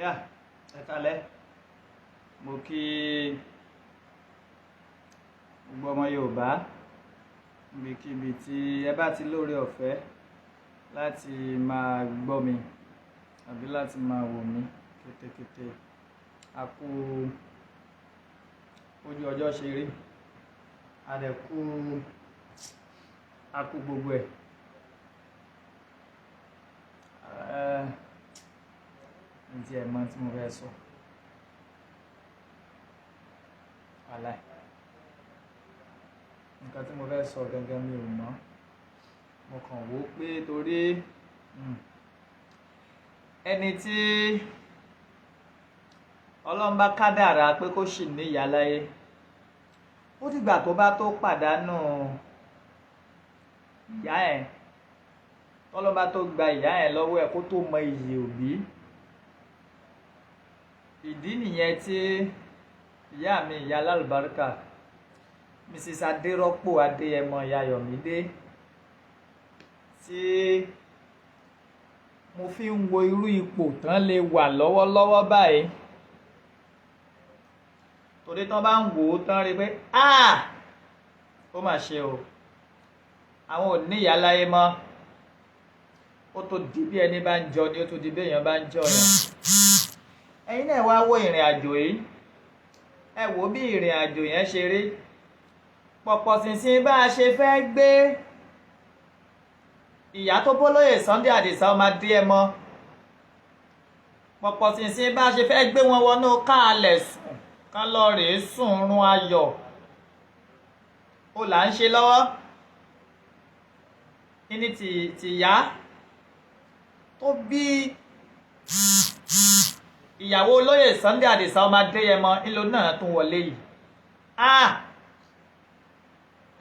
Yá, ẹ káalẹ́. Mo kí gbogbo ọmọ Yorùbá níbikíbi tí ẹ bá ti lóore ọ̀fẹ́ láti máa gbọ́ mi àbí láti máa wò mí kétékété. A kú ojú ọjọ́ ṣe rí, a dẹ̀ kú, a kú gbogbo ẹ̀. Ẹ ǹ tí ẹ mọ̀ tí mo fẹ́ sọ. Wàláì. Nǹkan tí mo fẹ́ sọ gangan mi ò mọ̀. Mo kàn wò pé torí ẹni tí Ọlọ́run bá kádàrá pé kó sì ní ìyá láyé, ó dìgbà tó bá tó pàdánù ìyá ẹ̀, tọ́lọ́run bá tó gba ìyá ẹ̀ lọ́wọ́ ẹ̀ kó tó mọ iyì òbí. Ìdí nìyẹn tí ìyá mi, ìyá alálùbáríkà, Mrs. Adérọ́pò Adéyẹmọ ìyá Ayọ̀mídé, tí mo fi ń wo irú ipò tán lè wà lọ́wọ́lọ́wọ́ báyìí. Torí tán bá ń wò ó tán rí pé ah, ó mà ṣe o, àwọn ò ní ìyá láyé mọ́. Ó tó di bí ẹni bá ń jọ ni, ó tó di bí èèyàn bá ń jọ yàn. Ẹ̀yin náà wá wo ìrìn àjò yìí, ẹ wò bí ìrìn àjò yẹn ṣe rí. Pọ̀pọ̀ ṣìnṣìn bá a ṣe fẹ́ gbé ìyá tó bólóyè Sunday Adisa ọmọ Adéyẹmọ, pọ̀pọ̀ ṣìnṣìn bá a ṣe fẹ́ gbé wọn wọnú káàlẹ̀ sùn kán lọ rèé sùn run ayọ̀, ó là ń ṣe lọ́wọ́. Ní tìyá tó bí ìyàwó olóyè Sunday Adisa ọmọ Adéyẹmọ ńlọ náà tún wọlé yìí. Ah,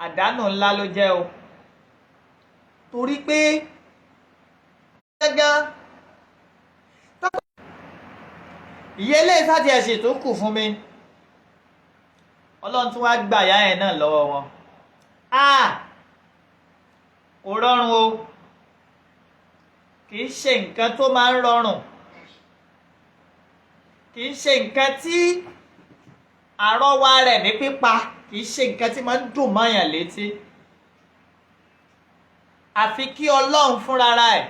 àdánù ńlá ló jẹ́ o, torí pé gángan ìyẹlé sáti ẹ̀sìn tó kù fún mi, Ọlọ́run tún wá gbà yá ẹ̀ náà lọ́wọ́ wọn. Ah, kò rọrùn o, kì í ṣe nǹkan tó máa ń rọrùn, kì í ṣe nǹkan tí àrọ́wá rẹ̀ ní pípa, kì í ṣe nǹkan tí máa ń dùn mọ́yàn létí. Àfi kí Ọlọ́run fúnra ẹ̀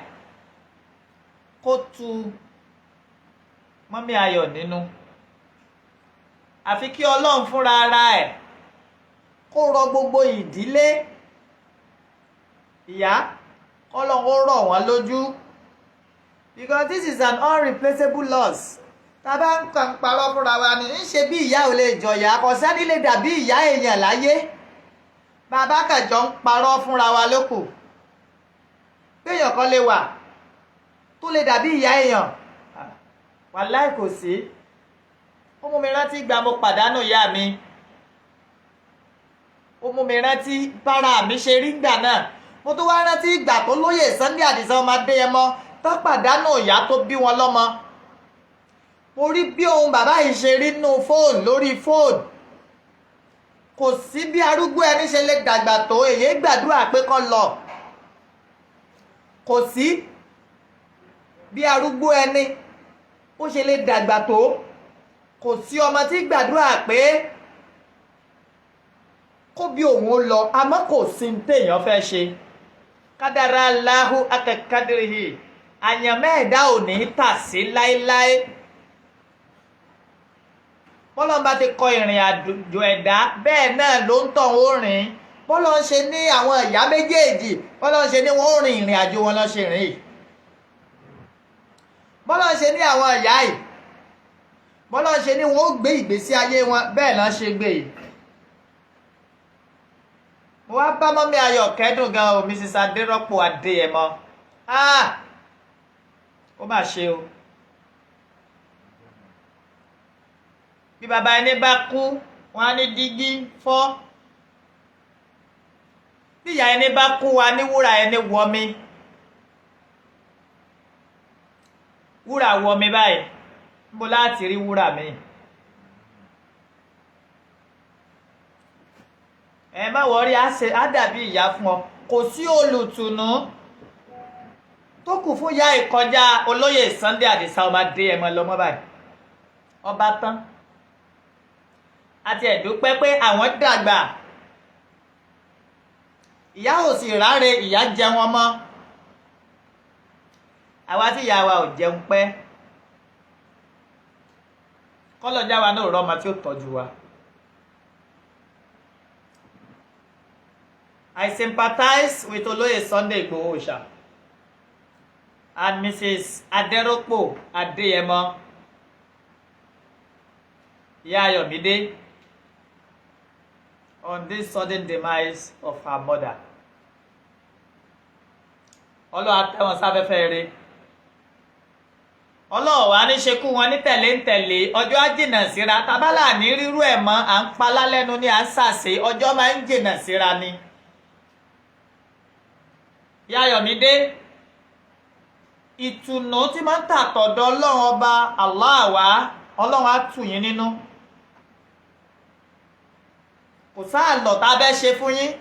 kó tu mọ́mí Ayọ̀ nínú, àfi kí Ọlọ́run fúnra ẹ̀ kó rọ gbogbo ìdílé ìyá, kọ́lọ́run ó rọ̀ wọ́n lójú, because this is an unreplaceable loss. Tá a bá ń kàn parọ́ fúnra wa ni, ń ṣe bí ìyá ò lè jọ̀yà, kò sẹ́ni lè dàbí ìyá èèyàn láyé. Bàbá kẹjọ ń parọ́ fúnra wa lókù péèyàn kan lè wà tó lè dàbí ìyá èèyàn, wàláì kò sí. Ó mú mi rántí ìgbà mo pàdánù ìyá mi, ó mú mi rántí bára mi ṣe rí ngbà náà. Mo tún wá rántí ìgbà tó lóyè Sunday Adisa ọmọ Adéyẹmọ tó pàdánù ìyá tó bí wọn lọ́mọ. Mo rí bí ohun bàbá yìí ṣe rí nínú fóònù, lórí fóònù. Kò sí bí arúgbó ẹni ṣe lè dàgbà tó, èyí gbàdúrà pé kó lọ. Kò sí bí arúgbó ẹni ó ṣe lè dàgbà tó, kò sí ọmọ tí gbàdúrà pé kó bí òun ó lọ, àmọ́ kò sí ní téèyàn fẹ́ ṣe. Kádàrá Allahu akẹ́kẹ́dìrì, àyànmọ́ ẹ̀dá ò ní tà sí láéláé. Bọ́lọ́n bá ti kọ ìrìn àjò ẹ̀dá, bẹ́ẹ̀ náà ló ń tọ̀ ó rìn. Bọ́lọ́n ṣe ní àwọn ìyá méjèèjì, bọ́lọ́n ṣe ní wọ́n ó rìn ìrìn àjò wọn lọ́ ṣe rìn yìí. Bọ́lọ́n ṣe ní àwọn ìyá yìí, bọ́lọ́n ṣe ní wọ́n ó gbé ìgbésí ayé wọn, bẹ́ẹ̀ náà ṣe gbé yìí. Mo wá bá mọ́mí Ayọ̀ kẹ́dùn gan o, Mrs. Adérọ́pò Adéyẹmọ. Ah, ó mà ṣe o. Bí bàbá ẹni bá kú, wọn á ní dígí fọ́. Bí ìyá ẹni bá kú, wa ní wúrà ẹni wọmi, wúrà wọmi báyìí, níbo láti rí wúrà mi? Ẹ má wọrí, á dàbí ìyá fún ọ. Kò sí olùtùnú Tó kù fún ìyá ìkọjá olóyè Sunday Adisa ọmọ Adéyẹmọ lọmọ báyìí, ọba tán. Àti ẹ̀dúpẹ́ pé àwọn dàgbà, ìyá ò sì ráre, ìyá jẹun ọmọ. Àwa tí ìyá wa ò jẹun pẹ́, kọ́lọ́jà wa náà rọ́mọ tí ó tọ́jú wa. I sympathize with Olóyè Sunday Igboho Òòṣà and Mrs. Aderopo Adeyemo, Ìyá Ayọ̀mídé, on this sudden demise of her mother. Ọlọ́run á tẹ́ wọn sáfẹ́fẹ́ rere. Ọlọ́run wá ní ṣekú wọn ní tẹ̀lé ń tẹ̀lé. Ọjọ́ á jìnà síra. Tábàlà ní rírú ẹ̀ mọ́, à ń palá lẹ́nu ní à ń sàṣe. Ọjọ́ máa ń jìnà síra ni. Ìyá Ayọ̀mídé, ìtùnú tí máa ń tàtọ̀dọ̀ Ọlọ́run ọba Allah wá, Ọlọ́run á tù yín nínú. Kò sáà lọ̀ tá a bẹ́ ṣe fún yín,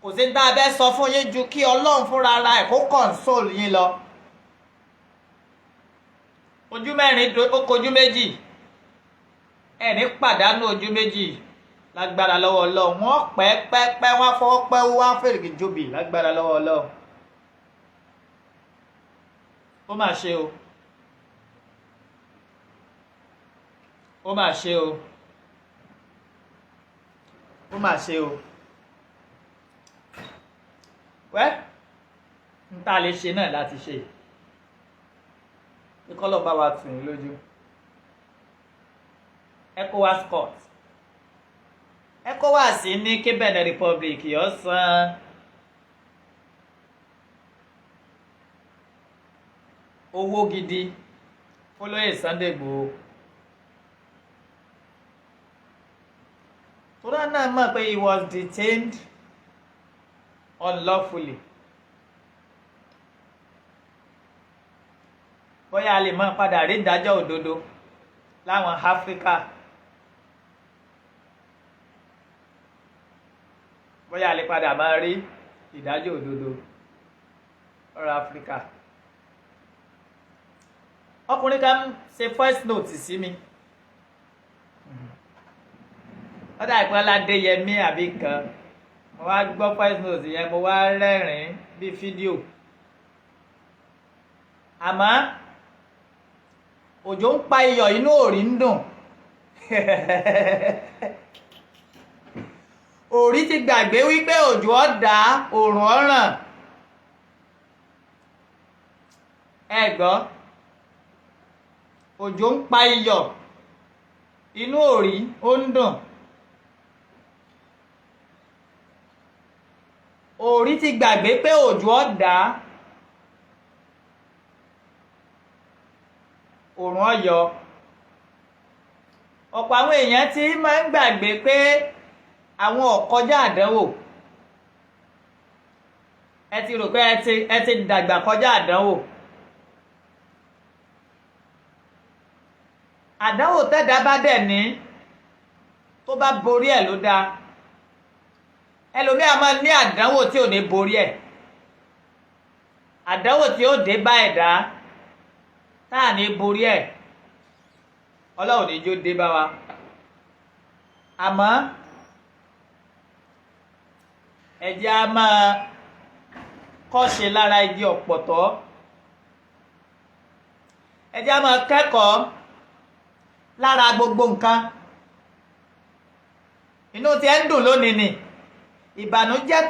kò sí tá a bẹ́ sọ fún yín ju kí Ọlọ́run fúnra ara ẹ̀ kó console yín lọ. Ojú mẹ́rin ó kojú méjì, ẹni pàdánù ojú méjì lágbára lọ́wọ́ Ọlọ́run. Wọ́n pẹ́ pẹ́ pẹ́, wọ́n fọwọ́ pẹ́, wọ́n á fèrèkì jóbi lágbára lọ́wọ́ Ọlọ́run. Ó mà ṣe o, ó mà ṣe o, ó mà ṣe o. Wẹ́ n tá a lè ṣe náà láti ṣe kí kọ́lọ̀ bá wa tù yín lójú. ECOWAS court, ECOWAS ní kí Benin Republic yóò san owó gidi fọlọ́yè Sunday Igboho. Tóra náà mọ̀ pé he was detained unlawfully. Bóyá a lè máa padà rí ìdájọ́ òdodo láwọn Áfíríkà, bóyá a lè padà máa rí ìdájọ́ òdodo lọ́rọ̀ Áfíríkà. Ọkùnrin kan ṣe voice note sí mi, ó dà pé Ọládéyẹmí àbí kan. Mo wá gbọ́ voice note yẹn, mo wá rẹ́rìn-ín bí fídíò. Àmọ́ òjò ń pa iyọ̀, inú òrì ń dùn. Òrì ti gbàgbé wípé òjò ọ̀dà òrùn ọ̀ràn. Ẹ gbọ́, òjò ń pa iyọ̀, inú òrì ó ń dùn. Òrì ti gbàgbé pé òjò ọ̀dà òrùn ọ̀yọ́. Ọ̀pọ̀ àwọn èèyàn ti máa ń gbàgbé pé àwọn ò kọjá àdánwò. Ẹ ti rò pé ẹ ti dàgbà kọjá àdánwò. Àdánwò tẹ́dá bá dẹ̀ ní tó bá borí ẹ̀ ló dáa. Ẹlòmíà máa ní àdánwò tí ò ní borí ẹ̀, àdánwò tí ó dé bá ẹ̀dá táà ní borí ẹ̀, Ọlọ́run ní jó dé bá wa. Àmọ́ ẹ jẹ́ á máa kọ́ṣe lára igi ọ̀pọ̀tọ́, ẹ jẹ́ á máa kẹ́kọ̀ọ́ lára gbogbo nǹkan. Inú tí ẹ ń dùn lónìí ni ìbànújẹ́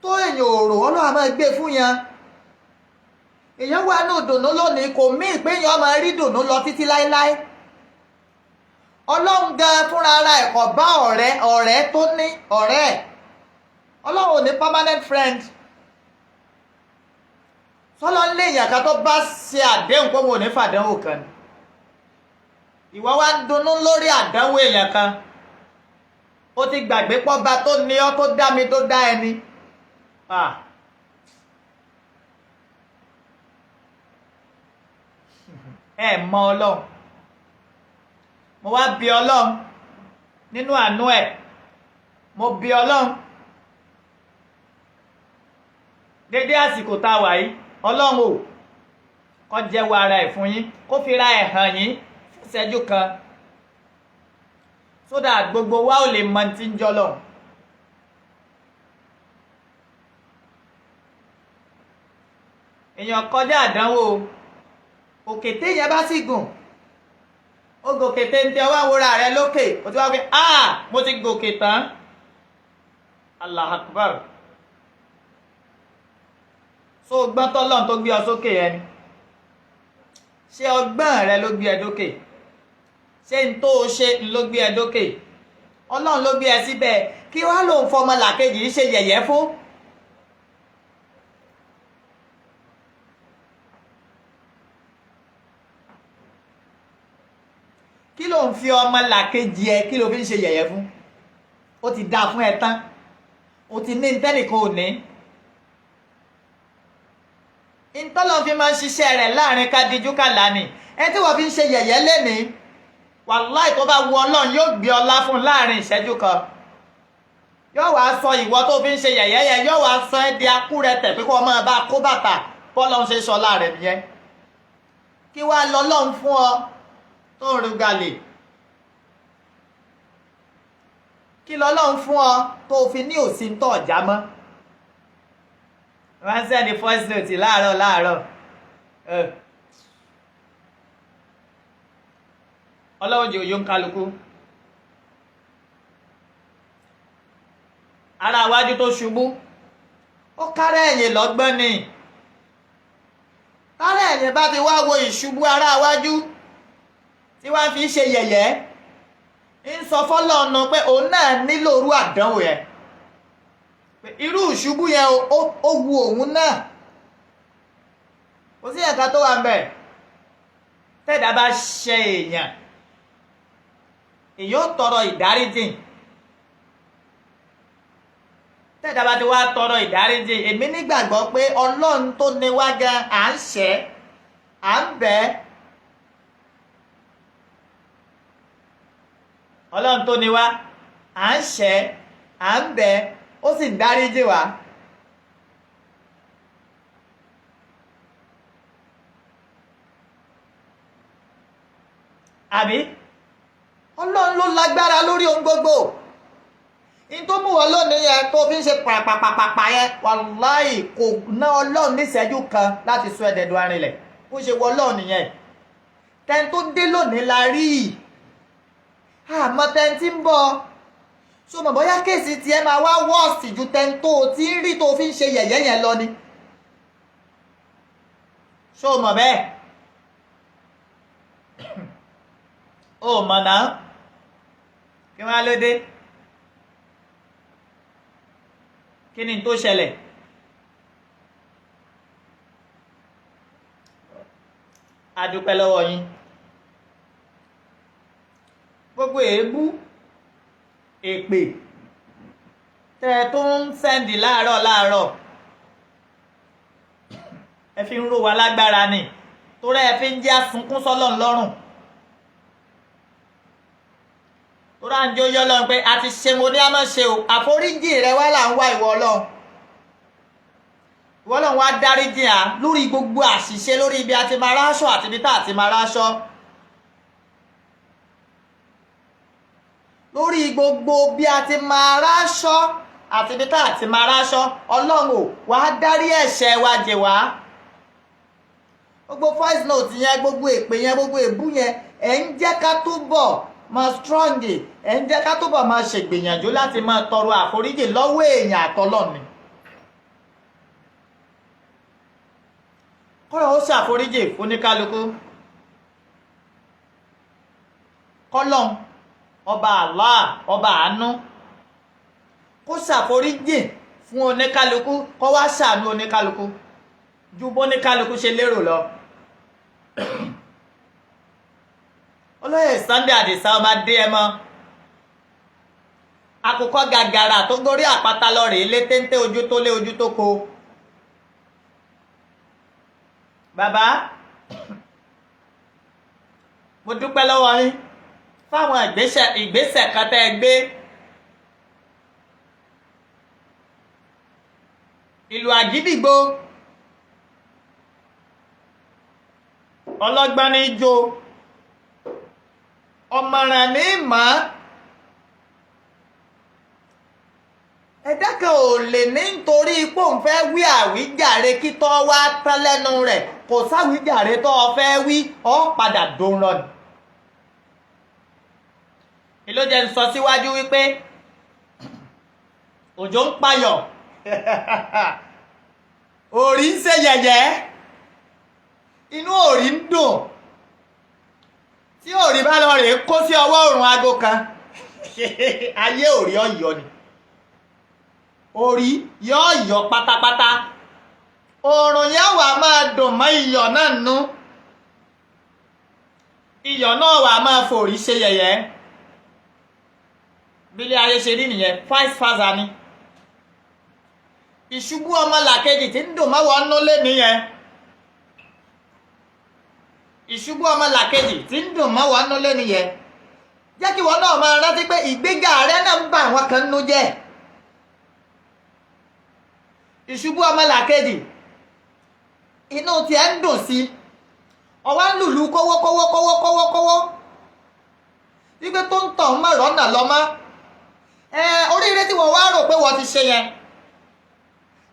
tó èèyàn òrò Ọlọ́run máa gbé fún yẹn. Èèyàn wà ní ìdùnnú lónìí, kò mí pé èèyàn máa rí ìdùnnú lọ títí láéláé. Ọlọ́run gan fúnra ara ẹ̀ kò bá ọ̀rẹ́ tó ní ọ̀rẹ́ ẹ̀. Ọlọ́run ò ní permanent friend. Sọlọ ń lé èèyàn kan tó bá ṣe àdéhùn pé òun ò ní fàdánwò kan ni. Ìwọ wá ń dunnú lórí àdánwò èèyàn kan. Ó ti gbàgbé pọ́ba tó ní ọ́, tó dá mi, tó dá ẹni. Ẹ mọ Ọlọ́run. Mo wá bi Ọlọ́run nínú àánú ẹ̀. Mo bi Ọlọ́run. Dédé àsìkò tá a wà yìí, Ọlọ́run ò kó jẹ́wọ́ ara ẹ̀ fún yín, kó fi ra ẹ̀ hàn yín fún ìṣẹ́jú kan, so that gbogbo wa ò lè mọ tí ń jọlọ. Èèyàn kọjá àdánwò. Òkè téèyàn bá sì gùn, ó gòkè téńté, ọwọ́ àwòrán rẹ lókè, ó ti wá pé, "Ah, mo ti gòkè tán." Allah Akbar. So gbọ́n tọ́lọ́n tó gbé ọ sókè yẹn ni? Ṣé ọgbọ́n rẹ ló gbé ẹ dókè? Ṣé n tó o ṣe n ló gbé ẹ dókè? Ọlọ́run ló gbé ẹ síbẹ̀. Kí wàá lòun fọmọ làkejì ṣe yẹ̀yẹ́ fún? Kí ló ń fi ọmọ làkejì ẹ, kí ló fi ń ṣe yẹ̀yẹ́ fún? Ó ti dáa fún ẹ tán, ó ti ní ntẹ́nìkan ò ní. Ntọ́lọ́ fi máa ń ṣiṣẹ́ rẹ̀ láàrin kádìjú kàlá ni. Ẹ tí wọ́n fi ń ṣe yẹ̀yẹ́ lénìí, wàláì, tó bá wu Ọlọ́run, yóò gbé ọlá fún láàrin ìṣẹ́jú kan. Yóò wá sọ ìwọ tó fi ń ṣe yẹ̀yẹ́ yẹn, yóò wá sọ ẹ́ di akúrẹ̀tẹ̀ pé kó o máa bá kó bàtà. Bọ́lọ́run ṣe sọ láàrin nìyẹn. Kí wàá lọ́lọ́run fún ọ tó ń rúgalè? Kí lọ́lọ́run fún ọ tó fi ní òsì ń tọ̀ ọ̀já mọ́? Wọ́n send voice note láàárọ̀ láàárọ̀. Ọlọ́run jẹ́ òyò ń kálukú. Ara iwájú tó ṣubú, ó kárẹ̀ ẹ̀yìn lọ́gbọ́n ni. Kárẹ̀ ẹ̀yìn bá ti wá wo ìṣubú ara iwájú tí wọ́n fi ń ṣe yẹ̀yẹ́, ń sọ fọ́lọ́ọ̀nù pé òun náà nílò irú àdánwò yẹn, pé irú ìṣubú yẹn ó wu òun náà. Kò sí ẹ̀ka tó wà ń bẹ̀. Tẹ́ẹ̀dá bá ṣe èèyàn, èèyàn ó tọrọ ìdáríjìn. Tẹ́ẹ̀dá bá ti wá tọrọ ìdáríjìn, èmi nígbàgbọ́ pé Ọlọ́run tó ní wá gan, à ń ṣẹ́, à ń bẹ̀. Ọlọ́run tó ní wá, à ń ṣẹ́, à ń bẹ̀, ó sì ń dáríjì wá. Àbí Ọlọ́run ló lágbára lórí ohun gbogbo. In tó mú wọn lónìí yẹn tó fi ń ṣe pàpàpàpà yẹn, wàláì, kò ná Ọlọ́run níṣẹ́jú kan láti sọ ẹ̀dẹ̀dọ̀ arinlẹ̀. Bó ṣe wọ Ọlọ́run nìyẹn. Tẹ́ni tó dé lónìí la rí i, àmọ́ tẹ́ni tí ń bọ̀, so mọ̀ bóyá case tiẹ̀ máa wá worse ju tẹ́ni tó o ti ń rí tó fi ń ṣe yẹ̀yẹ́ yẹn lọ ni? So mọ̀ bẹ́ẹ̀? O mọ̀ náà. Kí wọ́n á ló dé? Kí ni tó ṣẹlẹ̀? A dúpẹ́ lọ́wọ́ yín. Gbogbo èébú, èpè tẹ́ ẹ tó ń send láàárọ̀ láàárọ̀, ẹ fi ń ró wa lágbára ni, torí ẹ fi ń jẹ́ àsunkún sọ́lọ́run lọ́rùn, torí à ń jẹ́ oyé Ọlọ́run pé a ti ṣe mo ní a máa ṣe o. Àforíjì rẹ wá là ń wá. Ìwọ Ọlọ́run, ìwọ Ọlọ́run, wá dáríjì à lórí gbogbo àṣìṣe, lórí ibi a ti máa ráṣọ àti ibi tá a ti máa ráṣọ, lórí gbogbo bí a ti máa ráṣọ àti ibi tá a ti máa ráṣọ. Ọlọ́run ò wá dárí ẹ̀ṣẹ̀ wa jì wá. Gbogbo voice note yẹn, gbogbo èpè yẹn, gbogbo èbú yẹn, ẹ̀ ń jẹ́ ká túbọ̀ máa strong, ẹ̀ ń jẹ́ ká túbọ̀ máa ṣègbìyànjú láti máa tọrọ àforíjì lọ́wọ́ èèyàn àtọlọ́ni. Kọ́lọ̀ ó ṣàforíjì fúnikálukú. Kọ́lọ́n ọba Allah, ọba àánú, kó ṣàforíjì fún oníkálukú, kó wá ṣàánú oníkálukú ju bóníkálukú ṣe lérò lọ. Olóyè Sunday Adisa, ọmọ adé ẹ mọ àkùkọ gàgàrà tó gorí àpáta lọ rèé lé téńté, ojú tó lé, ojú tó ko. Bàbá, mo dúpẹ́ lọ́wọ́ yín fáwọn ìgbésẹ̀ kan tẹ́ ẹ gbé. Ìlú àgídìgbò, ọlọ́gbọ́n ní jó, ọ̀mọ̀ràn ní mọ̀. Ẹ̀dá kan ò lè ní nítorí pé òun fẹ́ wí àwíjàre kí tọ́ wá tán lẹ́nu rẹ̀. Kò sáwíjàre tó o fẹ́ wí, ọ́ padà dòrọ̀ ni. Ìlú jẹ́ ń sọ síwájú wípé òjò ń payọ̀, òrì ń ṣe yẹ̀yẹ́, inú òrì ń dùn. Tí òrì bá lọ rèé kó sí ọwọ́ òrùn aago kan, ayé òrì ọ̀yọ́ ni, òrì yóò yọ pátápátá. Òrùn yẹn wà máa dùn mọ́ iyọ̀ náà nú, iyọ̀ náà wà máa fòrí ṣe yẹ̀yẹ́. Bílé ayé ṣe rí nìyẹn, vice versa ni. Ìṣubú ọmọlàkejì tí ń dùn mọ́wọ́ nú lé nìyẹn. Ìṣubú ọmọlàkejì tí ń dùn mọ́wọ́ nú lé nìyẹn. Jẹ́ kí wọn náà máa rántí pé ìgbéga rẹ náà ń bà àwọn kan nú jẹ́. Ìṣubú ọmọlàkejì inú tiẹ̀ ń dùn sí, ọwọ́ ń lùlù kówó kówó kówó kówó kówó, wípé tó ń tàn mọ́ rọ́nà lọ́mọ́. Oríire tí wọ́n wá rò pé wọ́n ti ṣe yẹn,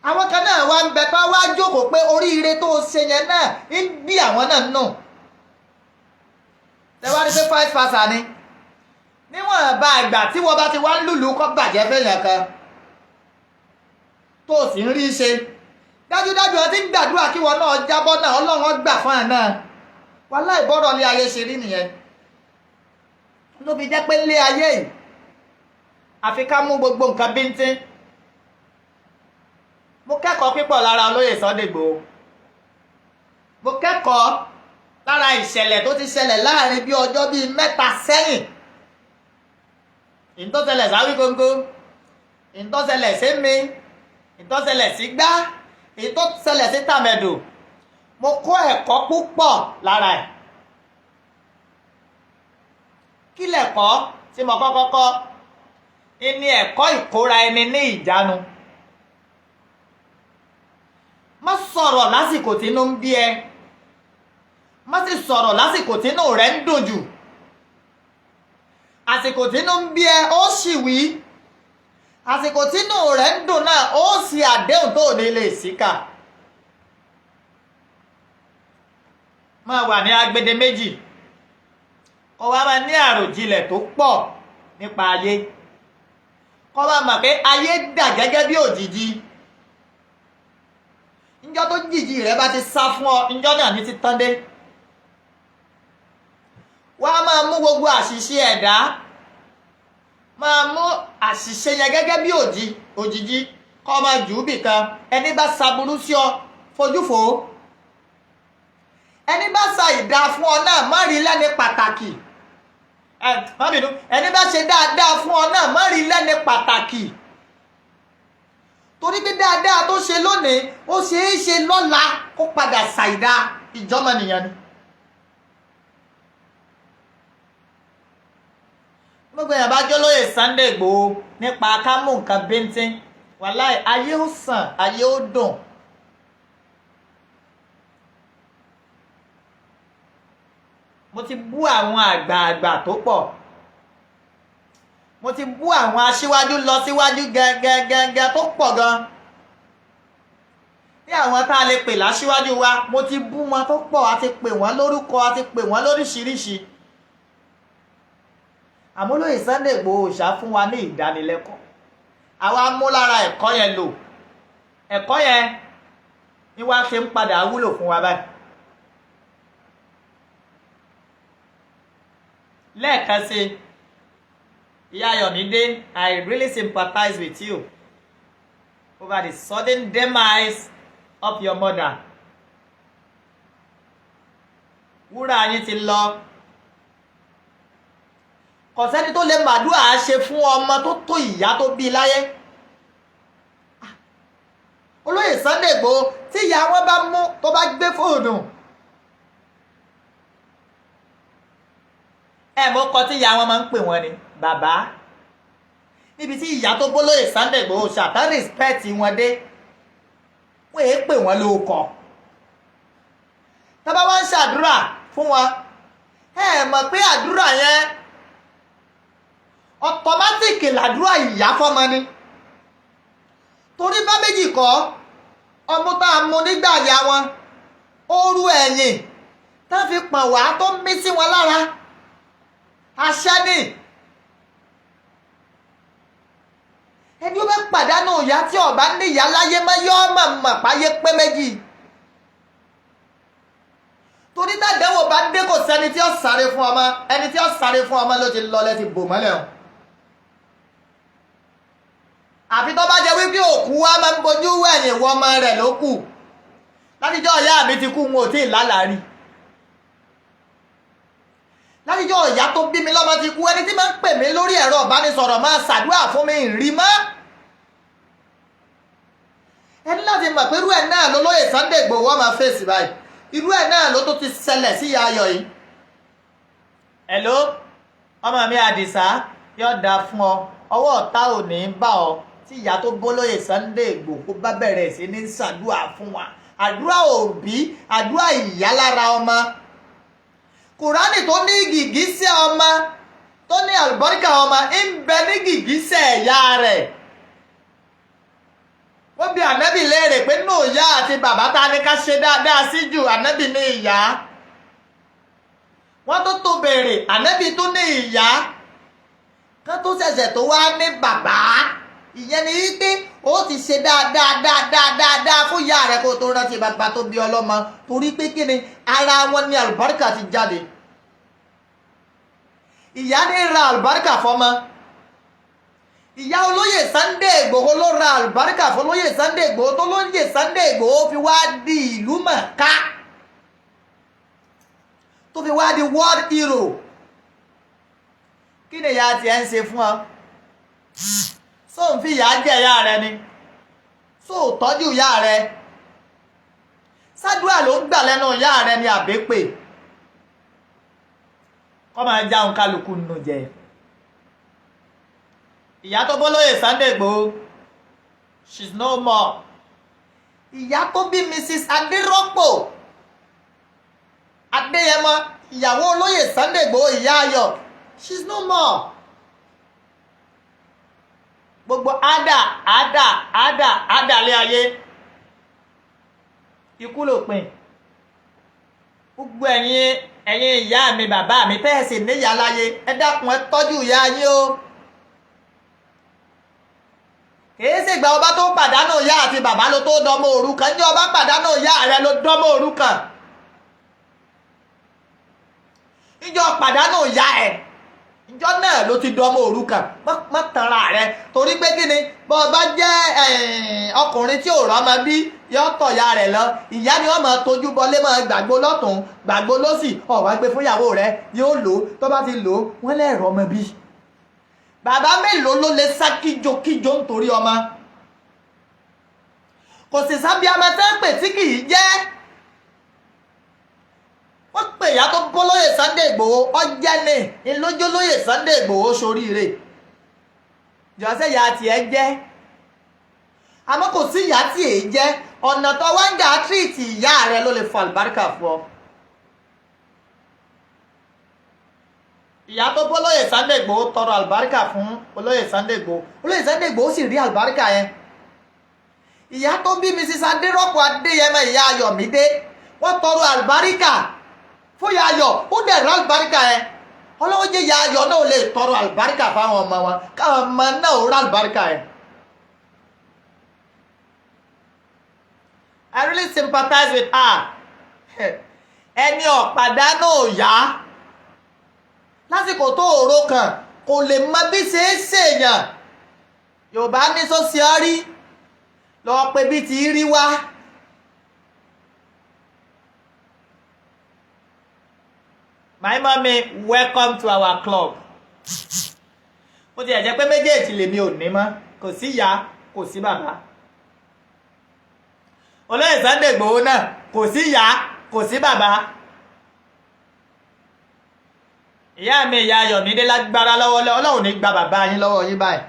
àwọn kan náà wá ń bẹ pé wá jókòó pé oríire tó ṣe yẹn náà ń bí àwọn náà nù. Tẹ́wá rí pé five pasa ni, níwọ̀n bá àgbà tí wọ́n bá ti wá ń lùlù kọ́ bàjẹ́ fẹ́yàn kan tó sì ń rí ṣe, dájúdájú ọ ti ń gbàdúrà kí wọn náà jábọ́ náà, Ọlọ́run gbà fún ẹ náà. Wàláhì ìbọ̀rọ̀ ilé ayé ṣe rí nìyẹn. Ló fi jẹ́ pé ilé ayé yìí àfi ká mú gbogbo nǹkan bíntín. Mo kẹ́kọ̀ọ́ pípọ̀ lára olóyè Sunday Igboho. Mo kẹ́kọ̀ọ́ lára ìṣẹ̀lẹ̀ tó ti ṣẹlẹ̀ láàrin bí ọjọ́ bíi 3 sẹ́yìn. Ìtọ́sẹ̀lẹ̀ sáwí góńgó, ìtọ́sẹ̀lẹ̀ sí mi, ìtọ́sẹ̀lẹ̀ sí gbá, ìtọ́sẹ̀lẹ̀ sí tàmẹ̀dò. Mo kọ́ ẹ̀kọ́ púpọ̀ lára ẹ̀. Kí lẹ̀kọ́ tí mo kọ́kọ́ kọ́? Ní ẹ̀kọ́ ìkóra ẹni ní ìjánu. Má sọ̀rọ̀ lásìkò tí inú ń bí ẹ. Má sì sọ̀rọ̀ lásìkò tí inú rẹ ń dùn jù. Àsìkò tí inú ń bí ẹ, ó sì wí. Àsìkò tí inú rẹ ń dùn náà, ó sì àdéhùn tó ní lè síkà. Máa wà ní agbede méjì. Kó wá máa ní àròjinlẹ̀ tó pọ̀ nípa ayé. Kó wá mọ̀ pé ayé dà gẹ́gẹ́ bí òjìji. Ǹjọ́ tó jìjì rẹ bá ti sá fún ọ, ǹjọ́ náà ní ti tán dé. Wá máa mú gbogbo àṣìṣe ẹ̀dá, máa mú àṣìṣe yẹn gẹ́gẹ́ bí òjìji, kó máa jù ú bìkan. Ẹni bá ṣaburú sí ọ, fojú fò ó. Ẹni bá sa ìdá fún ọ náà, má rí lẹ́ni pàtàkì. Má bínú. Ẹni bá ṣe dáadáa fún ọ náà, má rí lẹ́ni pàtàkì. Torí pé dáadáa tó ṣe lónìí, ó ṣe é ṣe lọ́la kó padà ṣàìdá. Ìjọ́mọ̀nìyàn ni. Gbogbo èèyàn bá jólóyè Sunday Igboho nípa ká mú nǹkan bíntín, wàláì ayé ó sàn, ayé ó dùn. Mo ti bú àwọn àgbààgbà tó pọ̀. Mo ti bú àwọn aṣíwájú lọ síwájú gẹ́gẹ́gẹ́gẹ́ tó pọ̀ gan. Ní àwọn tá a lè pè láṣíwájú wa, mo ti bú wọn tó pọ̀, a ti pè wọ́n lórúkọ, a ti pè wọ́n lóríṣiríṣi. Àmọ́ olóyè Sunday Igboho ṣá fún wa ní ìdánilẹ́kọ̀ọ́. Àwa mú lára ẹ̀kọ́ yẹn lò. Ẹ̀kọ́ yẹn ni wá ṣe ń padà wúlò fún wa báyìí. Lẹ́ẹ̀kan sí, Ìyá Ayọ̀mídé, I really sympathize with you over the sudden demise of your mother. Wúrà yín ti lọ. Kò sẹ́ni tó lè màdúrà ṣe fún ọmọ tó tó ìyá tó bí láyé. Olóyè Sunday Igboho tí ìyá wọn bá mú tó bá gbé fóònù. Ẹ mọ̀ kọ tí ìyá wọn máa ń pè wọ́n ni bàbá. Níbi tí ìyá tó bólóyè Sunday Igboho ṣàtàn respect wọn dé. Wọ́n èé pè wọ́n lóko tá bá wá ń ṣàdúrà fún wọn. Ẹ mọ̀ pé àdúrà yẹn, automatic làdúrà ìyá fọ́mọ ni, torí bá méjì kọ́, ọmú tá a mú nígbà ya wọn, ooru ẹ̀yìn tá a fi pọ̀n wá tó mí sí wọn lára, àṣẹ ni. Ẹni ó bá pàdánù ìyá, tí ọba níyà láyé mọ́, yọ́ mọ̀ páyé pé méjì, torí tàdéwò bá dé, kò sẹ́ni tí ó sáré fún ọmọ. Ẹni tí ó sáré fún ọmọ ló ti lọ lẹ́ti bò mọ́lẹ̀ o, àfi tó bá jẹ́ wípé òkú wa máa ń bojú wẹ̀yìn wọ ọmọ rẹ̀ ló kù. Látijọ́ ìyá mi ti kú, n ò tí ì lálàá rí. Látijọ́ ìyá tó bí mi lọ́mọ ti kú, ẹni tí máa ń pè mí lórí ẹ̀rọ ìbánisọ̀rọ̀, máa ṣàdúrà fún mi, rí mọ́. Ẹni láti mọ̀ pé irú ẹ̀ náà ló lóye Sunday Igboho máa fèsì báyìí. Irú ẹ̀ náà ló tó ti ṣẹlẹ̀ sí ìyá Ayọ̀ yìí. Hello, ọmọ mi Àdìsá, yóò dáa fún ọ, ọwọ́ ọ̀tá ò ní bá ọ. Tí ìyá tó bólóyè Sunday Igboho bá bẹ̀rẹ̀ sí ní ṣàdúrà fún wa, àdúrà òbí, àdúrà ìyá lára ọmọ, Kùránì tó ní gìgísẹ̀ ọmọ, tó ní àlùbáríkà ọmọ ń bẹ ní gìgísẹ̀ ẹ̀yà rẹ̀. Wọ́n bi Ànábì léèrè pé nù ìyá àti bàbá, ta ni ká ṣe dáadáa sí jù? Ànábì ní ìyá. Wọ́n tó tó béèrè, Ànábì tún ní ìyá, kán tó ṣẹ̀ṣẹ̀ tó wá ní bàbá. Ìyẹn ni wípé ó ti ṣe dáadáa dáadáa dáadáa fún ìyá rẹ kó tó rántí bàbá tó bí ọlọ́mọ, torí pé kí ni? Ara wọn ni àlùbáríkà ti jáde. Ìyá ní ra àlùbáríkà fọmọ. Ìyá olóyè Sunday Ìgbòho ló ra àlùbáríkà fún olóyè Sunday Ìgbòho, tó lóyè Sunday Ìgbòho fi wá di ìlú mọ̀ká, tó fi wá di world hero. Kí ni ìyá tiẹ̀ ń ṣe fún ọ? Sóun fi ìyá jẹ ìyá rẹ ni? Sóò tọ́jú ìyá rẹ? Sádùá ló ń gbà lẹ́nu ìyá rẹ ni, àbẹ́pè kọ́ máa já òun kálukú nù jẹ? Ìyá tó bọ́lóyè Sunday Igboho, she's no more. Ìyá tó bí Mrs Adérọ́pò Adéyẹmọ, ìyàwó olóyè Sunday Igboho, ìyá Ayọ̀, she's no more. Gbogbo ádà ádà ádà ádà lé ayé, ikú ló pin. Gbogbo ẹ̀yin ìyá mi, bàbá mi, tẹ́ẹ̀sì níyà láyé, ẹ dákun, ẹ tọ́jú ìyá yín o. Kìí ṣègbà ọba tó pàdánù ìyá àti bàbá ló tó dọmọ òrukàn. Ní ọba pàdánù ìyá rẹ ló dọmọ òrukàn. Níjọ́ pàdánù ìyá ẹ, ìjọ náà ló ti dọmọ òrukàn. Má tanra rẹ, torí pé kí ni? Bọ́ ọ bá jẹ́ ọkùnrin tí ò rọ́mọ bí, yọ tọ̀ ya rẹ̀ lọ. Ìyá ni wọ́n máa tójú bọlé, máa gbàgbó lọ́tún, gbàgbó lọ́sì. Ó wá gbé fún ìyàwó rẹ, yóò lò ó. Tó bá ti lò ó, wọ́n lẹ́ẹ̀rọ ọmọ bí. Bàbá mélòó ló lè sá kíjokíjo nítorí ọmọ? Kò sì sábíàmọ tẹ́ ń pè tí kì í jẹ́. Wọ́n pè ìyá tó bólóyè Sunday Igboho, ọjẹ́ ní ìlójólóyè Sunday Igboho soríire. Jọ́sẹ̀ ìyá tiẹ̀ jẹ́, àmọ́ kò sí ìyá tí èyí jẹ́. Ọ̀nà tó wá ń gà treat ìyá rẹ ló lè fa àlùbáríkà fún ọ. Ìyá tó bólóyè Sunday Igboho tọrọ àlùbáríkà fún olóyè Sunday Igboho, olóyè Sunday Igboho sì rí àlùbáríkà yẹn. Ìyá tó bí Mrs Adérọ́pò Adéyẹmọ, ìyá Ayọ̀mídé, wọ́n tọrọ àlùbáríkà fún ìyá Ayọ̀, ó dẹ̀ rà àlùbáríkà yẹn. Ọlọ́wọ́ jẹ́ ìyá Ayọ̀ náà lè tọrọ àlùbáríkà fáwọn ọmọ wọn, káwọn ọmọ náà ó rà àlùbáríkà yẹn. I really sympathize with her. Ẹni ọ̀pàdánù ìyá lásìkò tó òro kan kò lè mọ bí ṣe é ṣèyàn. Yorùbá ní sọ́síọ́rí lọ pé bí ti rí wá. My mommy, welcome to our club. Ó ti ẹ̀ jẹ́ pé méjèèjì lèmi ò ní mọ́, kò sí ìyá, kò sí bàbá. Olóyè Sunday Igboho náà, kò sí ìyá, kò sí bàbá. Ìyá mi, ìyá Ayọ̀mídé, lágbára lọ́wọ́ Ọlọ́run, ní gba bàbá yín lọ́wọ́ yín báyìí.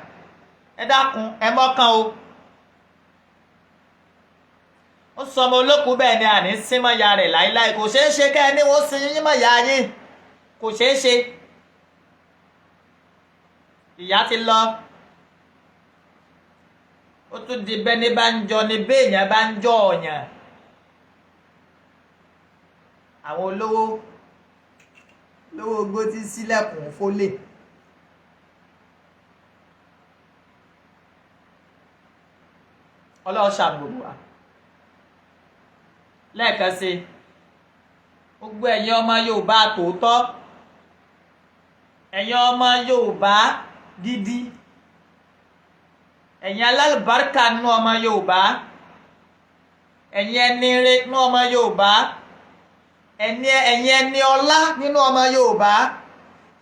Ẹ dákun, ẹ mọ́kàn o. Ó sọ ọmọ olókùú bẹ́ẹ̀ ni àní símọ́ ya rẹ̀ láíláí. Kò ṣeé ṣe kẹ́ ẹ ní wọ́n sin yín mọ́ ya yín, kò ṣeé ṣe. Ìyá ti lọ, ó tún di bẹ́ni bá ń jọ ni béèyàn bá ń jọ ọ̀yàn. Àwọn olówó lówó ogbó tí sílẹ̀kùn fólè. Ọlọ́run ṣàánú gbogbo wa. Lẹ́ẹ̀kan sí, gbogbo ẹ̀yin ọmọ Yorùbá tòótọ́, ẹ̀yin ọmọ Yorùbá gidi, ẹ̀yin alálùbáríkà nínú ọmọ Yorùbá, ẹ̀yin ẹni re nínú ọmọ Yorùbá, ẹ̀yin ẹni ọlá nínú ọmọ Yorùbá,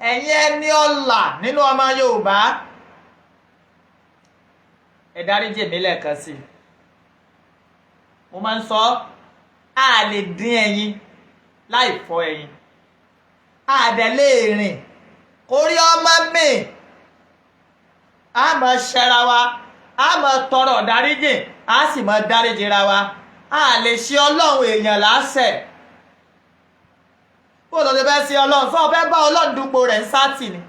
ẹ̀yin ẹni ọlà nínú ọmọ Yorùbá, ẹ dáríjì mí lẹ́ẹ̀kan sí. Mo máa ń sọ, a lè dín ẹyin láì fọ́ ẹyin, a dẹ̀ lè rìn kórí ọmọ mi, a máa ṣẹra wa, a máa tọrọ dáríjì, a sì máa dáríjì ra wa. A lè ṣe Ọlọ́run, èèyàn lásẹ̀. Bó ló ti fẹ́ ṣe Ọlọ́run? Sọ fẹ́ bá Ọlọ́run dupò rẹ̀ ń sátì ni?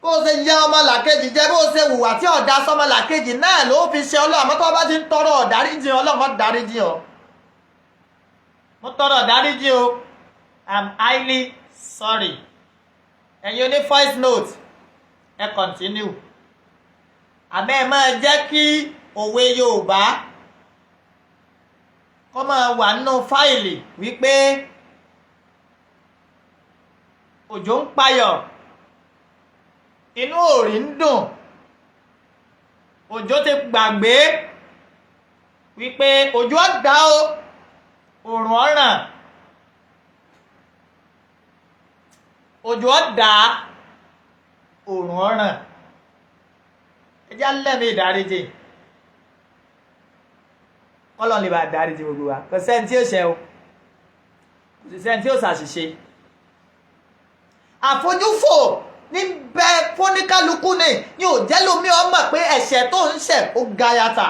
Bó o ṣe yẹ ọmọ làkejì jẹ, bó o ṣe hùwà tí ọ̀dà sọmọ làkejì náà ló fi ṣe Ọlọ́run. Àmọ́ tó bá ti ń tọrọ ọ̀dáríjì, Ọlọ́run dáríjì ọ. Mo tọrọ dáríjì o, I'm highly sorry. Ẹ̀yin oní voice note, ẹ continue. Àmọ́ ẹ máa jẹ́ kí òwe Yorùbá kó máa wà nínú fáìlì wípé òjò ń payọ̀, inú òrì ń dùn. Òjò ti gbàgbé wípé òjò ọ̀dá o, òrùn ọ̀ràn. Òjò ọ̀dá, òrùn ọ̀ràn. Ẹ jẹ́ lẹ́mìí ìdáríjì, kọ́lọ́n lè bá dáríjì gbogbo wa. Kò sẹ́ni tí ó ṣẹ̀ o, kò sì sẹ́ni tí ó ṣàṣìṣe. Àfojúfò ní bẹ fóníkálukú ni ò jẹ́ lómi ọmọ pé ẹ̀ṣẹ̀ tó ń ṣẹ̀ ó ga yàtà.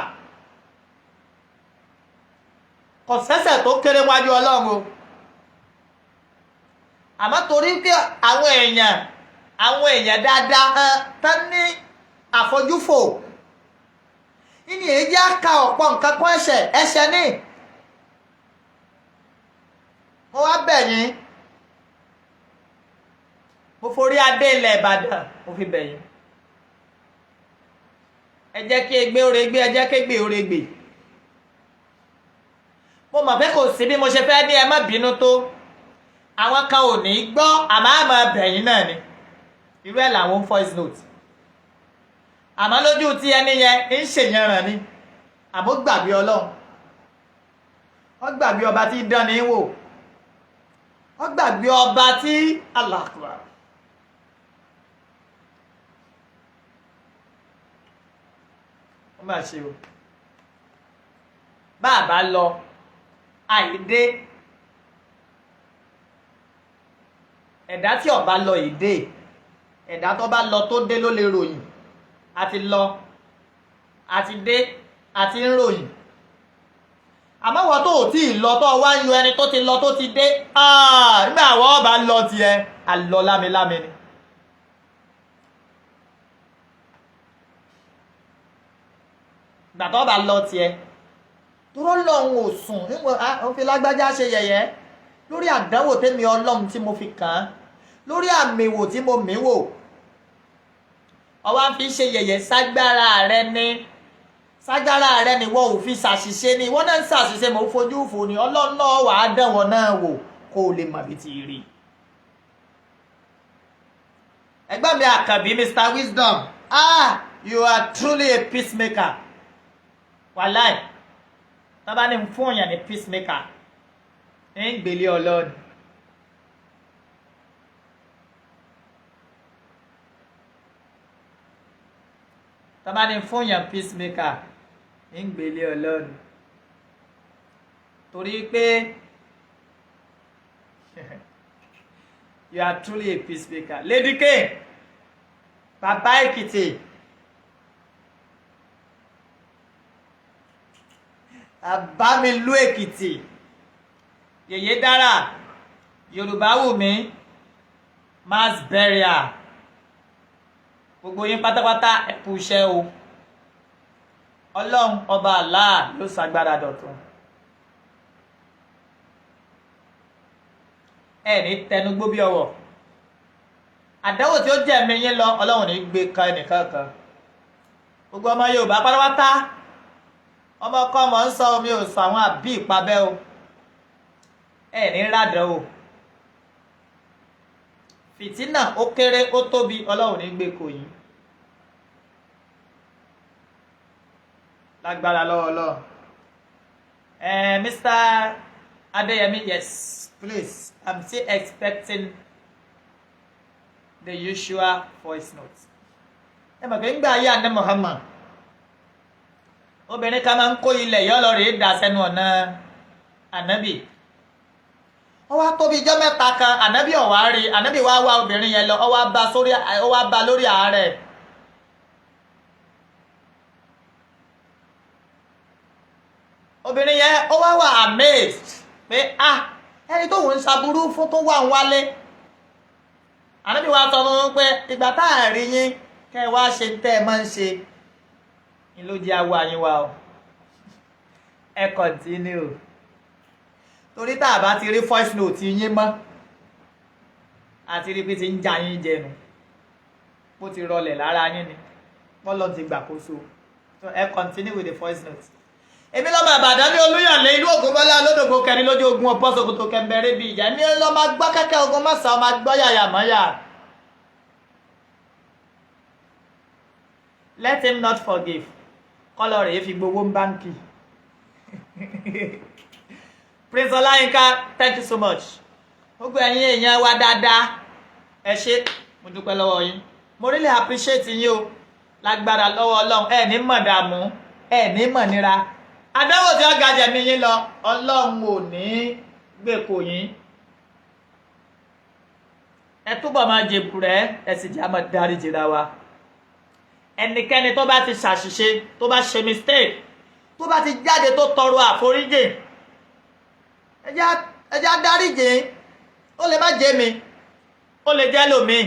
Kò sẹ́ṣẹ̀ tó kéré wájú Ọlọ́run o. Àmọ́ torí pé àwọn èèyàn dáadáa tán ní àfojúfò nínú èyí á ka ọ̀pọ̀ nǹkan kún ẹ̀ṣẹ̀. Ẹ̀ṣẹ̀ ní mo wá bẹ̀ yín, mo forí adé ilẹ̀ Ìbàdàn, mo fi bẹ̀ yín. Ẹ jẹ́ kí egbé oregbé, ẹ jẹ́ kí egbé oregbè. Mo mọ̀ pé kò sí bí mo ṣe fẹ́ ní ẹ má bínú tó, àwọn kan ò ní gbọ́, àmọ́ àmọ́ bẹ̀ yín náà ni. Irú ẹ̀ làwọn voice note, àmọ́ lójú tí ẹni yẹn ń ṣèyànràn ni, àmọ́ gbàgbé Ọlọ́run, wọ́n gbàgbé ọba tí dán ní wò, wọ́n gbàgbé ọba tí Allah Akbar. Wọ́n máa ṣe o. Bá a bá lọ àìdé, ẹ̀dá tí ọba lọ ìdè, ẹ̀dá tó bá lọ tó dé ló lè ròyìn. Àti lọ àti dé àti ń ròyìn. Àmọ́ wọ́n tó ò tí ì lọ, tó wá ń yọ ẹni tó ti lọ tó ti dé, nígbà wọ́n bá lọ tiẹ̀, àlọ́ lámilámi ni. Ìgbà tó bá lọ tiẹ̀, tóró lọ́hùn ò sùn níwọ̀n ó fi lágbájá ṣe yẹ̀yẹ́ lórí àdánwò tèmi Ọlọ́run tí mo fi kàn án, lórí àmì wò tí mo mí wò, ọwọ́ fi ṣe yẹ̀yẹ́. Ságbára rẹ ní, ságbára rẹ ni wọ́n ò fi ṣàṣìṣe ni wọ́n náà ń ṣàṣìṣe. Mò ń fojú fò ní Ọlọ́run náà wàá dán wọn náà wò kó o lè mọ̀ bí ti rí. Ẹgbẹ́ mi Àkànbí, Mr Wisdom, ah, you are truly a peacemaker. Wàláì, tábà ní fún yàn ní peacemaker, ń gbélé ọlọ́ọ̀ni. Tábà ní fún yàn peacemaker, ń gbélé ọlọ́ọ̀ni, torí pé you are truly a peacemaker. Lady K, Bàbá Èkìtì. Bàbá mi lú Èkìtì, Yèyé Dára, Yorùbá wù mí, mass burial, gbogbo yín pátápátá, ẹ kú iṣẹ́ o. Ọlọ́run Ọba Allah ló ṣàgbára dọ̀tun. Ẹ ní tẹnugbó bí ọwọ́. Àdánwò tí ó jẹ̀mí yín lọ, Ọlọ́run ní gbé kan ẹnìkan kan. Gbogbo ọmọ Yorùbá pátápátá, ọmọ ọkọ ọmọ ń sọ omi ò sọ àwọn àbí ìpabẹ́ o. Ẹ ní ràdán o. Fìtínà ó kéré ó tóbi, Ọlọ́run ní gbé kò yín. Lágbára lọ́wọ́ Ọlọ́run. Mr. Adeyemi, yes, please, I'm still expecting the usual voice note. Ẹ mọ̀ pé ń gbà ayé àná Muhammad, obìnrin kan máa ń kó ilẹ̀ yọ́ lọ rèé dà sẹ́nu ọ̀nà ànábì. Ó wá tóbi ijọ́ mẹ́ta kan, ànábì ò wá rí. Ànábì wá wá obìnrin yẹn lọ, ó wá bá lórí àárẹ̀. Obìnrin yẹn ó wá wà amazed pé ah, ẹni tó ń ṣaburú fún tó wà ń wálé. Ànábì wá sọ fún un pé ìgbà tá a rí yín kẹ́ ẹ wá ṣe tẹ́ ẹ máa ń ṣe ni ló jẹ́ awọ àyín wa o. Ẹ continue, torí tá a bá ti rí voice note yín mọ́, àti rí pé ti ń já yín jẹnu, bó ti rọlẹ̀ lára yín ni bọ́lọ̀ ti gbàkóso. So ẹ continue with the voice note. Èmi lọ́mọ Ìbàdàn ní Olúyọ̀lé, ìlú Ògúnbọ́lá lódògbò kẹrin lójú ogun ọ̀pọ̀ Sòkòtò kẹmbẹ̀rẹ̀ bíi ìjà. Èmi lọ́mọ gbọ́ kẹ́kẹ́ ogun mọ́sà, ọmọ gbọ́ yàyà mọ́yà. Let him not forgive. Kọ́lọ̀ rẹ̀ fi gbowó ń báńkì. Prince Ọláyínká, thank you so much. Gbogbo ẹ̀yin èèyàn wa dáadáa, ẹ ṣé, mo dúpẹ́ lọ́wọ́ yín. Mo really appreciate yín o. Lágbára lọ́wọ́ Ọlọ́run, ẹ ní mọ̀ dààmú, ẹ ní mọ̀ nira. Àdánwò tí ó ga jẹ̀mí yín lọ, Ọlọ́run ò ní gbé kò yín. Ẹ túbọ̀ máa jèbù rẹ̀, ẹ sì jẹ́ àmọ́ dáríjì ra wa. Ẹnikẹ́ni tó bá ti ṣàṣìṣe, tó bá ṣe mistake, tó bá ti jáde tó tọrọ àforíjì, ẹ jẹ́ á dáríjì. Ó lè má jẹ́ mi, ó lè jẹ́ lòmíì.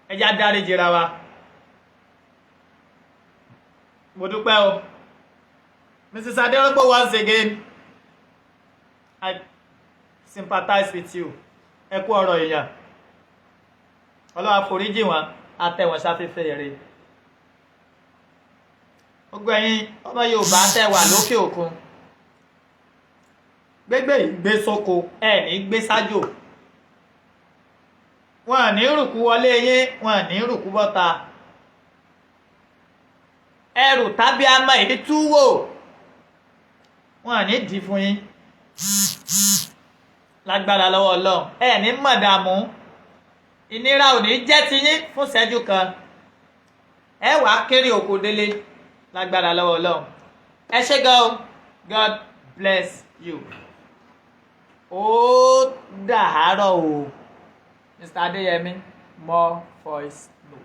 Ẹ jẹ́ á dáríjì ra wa. Mo dúpẹ́ o. Mrs. Aderogbo, once again, I sympathize with you. Ẹ kú ọ̀rọ̀ èèyàn. Ọlọ́run àforíjì wọn, àtẹ̀wọ̀n sáfẹ́fẹ́ rere. Gbogbo ẹ̀yin ọmọ Yorùbá tẹ́ wà lókè òkun, gbégbé ìgbé sóko, ẹ ní gbé sájò. Wọn ní rùkú wọlé yín, wọn ní rùkú bọ́ta. Ẹrù tàbí àmọ́ èyí tú wò, wọn ní dì fún yín. Lágbára lọ́wọ́ Ọlọ́run, ẹ ní mọ̀dàmú. Ìnira ò ní jẹ́ tiyín fún ìṣẹ́jú kan. Ẹ wàá kéré oko délé lágbára lọ́wọ́ Ọlọ́run. Ẹ ṣé gan o. God bless you. Ó dàárọ̀ o. Mr. Adeyemi, more voice note.